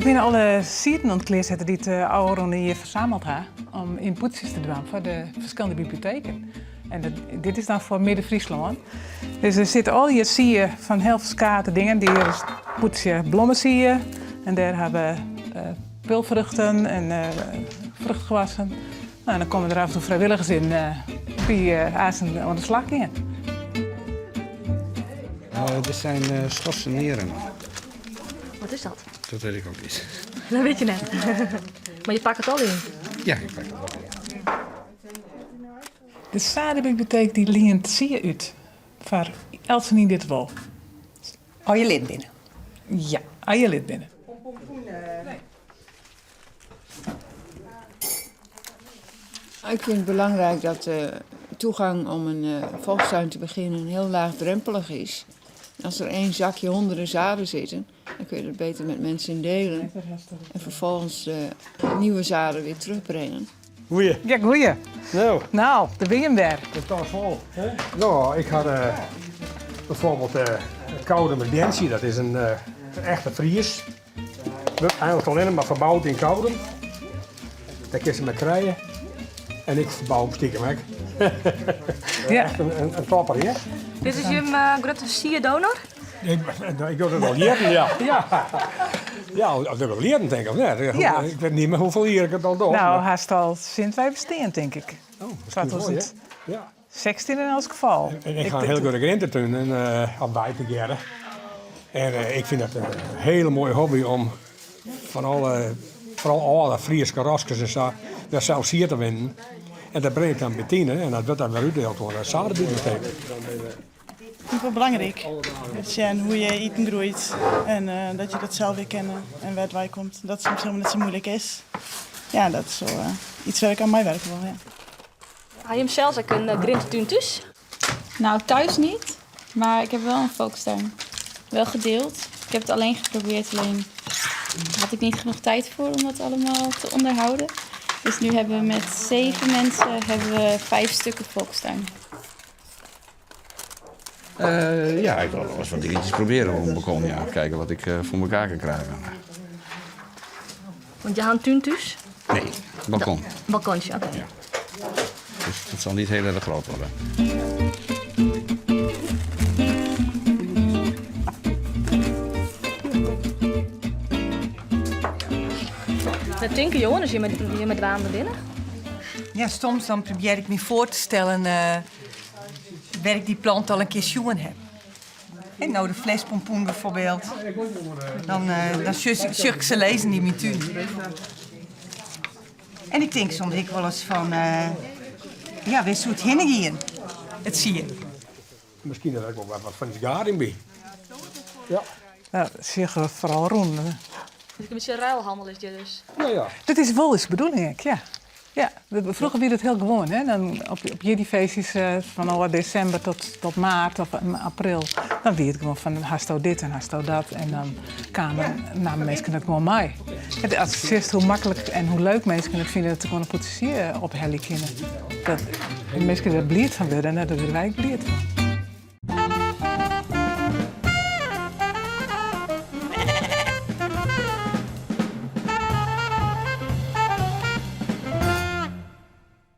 Ik bin alle sieden oan it klearsetten dy't de ôfrûne jier fersameld ha om yn pûdsjes te dwaan foar de ferskillende biblioteken. En dit is dan foar Midden-Fryslân. Dus der sitte allegear sie fan hiel ferskate dingen. Hjir is it pûdsje blommesie en dêr ha we peulfruchten en fruchtgewassen. No, en dan komme der af en toe frijwilligers yn dy't aansten oan de slach gean. Dit zijn schorseneren. Wat is dat? Dat weet ik ook niet. Dat weet je net. Mar je pakke it al yn? Ja, ik pak it al yn. De Sadebiblioteek dy lient sie út foar eltsenien dy't it wol. As je lid binne? Ja, as je lid binne. Ik vind het belangrijk dat de toegang om een volkstuin te beginnen heel laagdrempelig is. Als er één zakje honderden zaden zitten, dan kun je dat beter met mensen delen. En vervolgens de nieuwe zaden weer terugbrengen. Goeie. Ja, goeie. No. No, dêr binne jim wer. De tas fol. No, ik ha bijvoorbeeld it Koudumer Beantsje, dat is in echte Fries. Wurdt eigenlik allinnich mar ferboud yn Koudum. Dêr kinst se mar krije. En ik ferbou him stikem ek. Ja. Echt in topper, hear. Dit is jim grutte sieddonor? Ik, ik doch dat al jierren, ja. Ja, ja al al jierren tink ik, of net? Ja. Ik wit net mear hoefolle jier ik it al doch. No, hast al sinds wy bestean, tink ik. Oh, miskien wol, ja. Ja. 16 yn elts gefal. En ik ha in hiel grutte grientetún en op wei tegearre. En ik fyn dat in hiele moaie hobby om fan alle, foaral âlde Fryske roskes en sa, wer sels sied te winnen. En dat bring ik dan by Tine en dat wurdt dan wer útdield oan de Sadebiblioteek. Ik fyn it wol belangryk. It sjen hoe je iten groeit en dat je dat sels weer kenne en wêr't it wei komt. Dat it soms helemaal net sa muoilik is. Ja, dat is wol iets wêr't ik oan meiwurkje wol, ja. Ha jim sels ek in grientetún thús? Nou, thuis niet, maar ik heb wel een volkstuin. Wel gedeeld. Ik heb het alleen geprobeerd, alleen had ik niet genoeg tijd voor om dat allemaal te onderhouden. Dus nu hebben we met zeven mensen hebben we vijf stukken volkstuin. Uh, ja, ik wil wel eens wat dingetjes proberen op een balkon. Ja. Kijken wat ik uh, voor elkaar kan krijgen. Want je had een tuin thuis? Nee, balkon. Balkontje, oké. Ja. Dus het zal niet heel erg groot worden. Wat tinke jo as jimme dwaande binne? Ja, soms dan probearje ik my foar te stellen uh, wêr't ik dy plant al in kear sjoen ha. En no de flespompoen bijvoorbeeld. Dan, uh, dan sjoch ik se lizzen yn myn tún. En ik tink soms ek wolris fan, uh, ja, wêr soe it hinne gean? It sie. Miskien dat ek wol wat fan ús gading by. Ja. No, sjogge we foaral rûn. Dus in bytsje ruilhannel is dit dus? Ja, ja. Dat is wol ús bedoeling ek, ja. Ja, froeger wie dat hiel gewoan. Hè? Dan op, op jierdeifeestjes eh, fan ôf desimber tot, tot maart of april. Dan wie it gewoan fan hasto dit en hasto dat. En dan kamen, namen minsken dat gewoan mei. Ast sjochst hoe maklik en hoe leuk minsken it fine dat se gewoan in pûdsje sie ophelje kinne. Dat minsken der bliid fan wurde, no, dêr wurde wy ek bliid fan.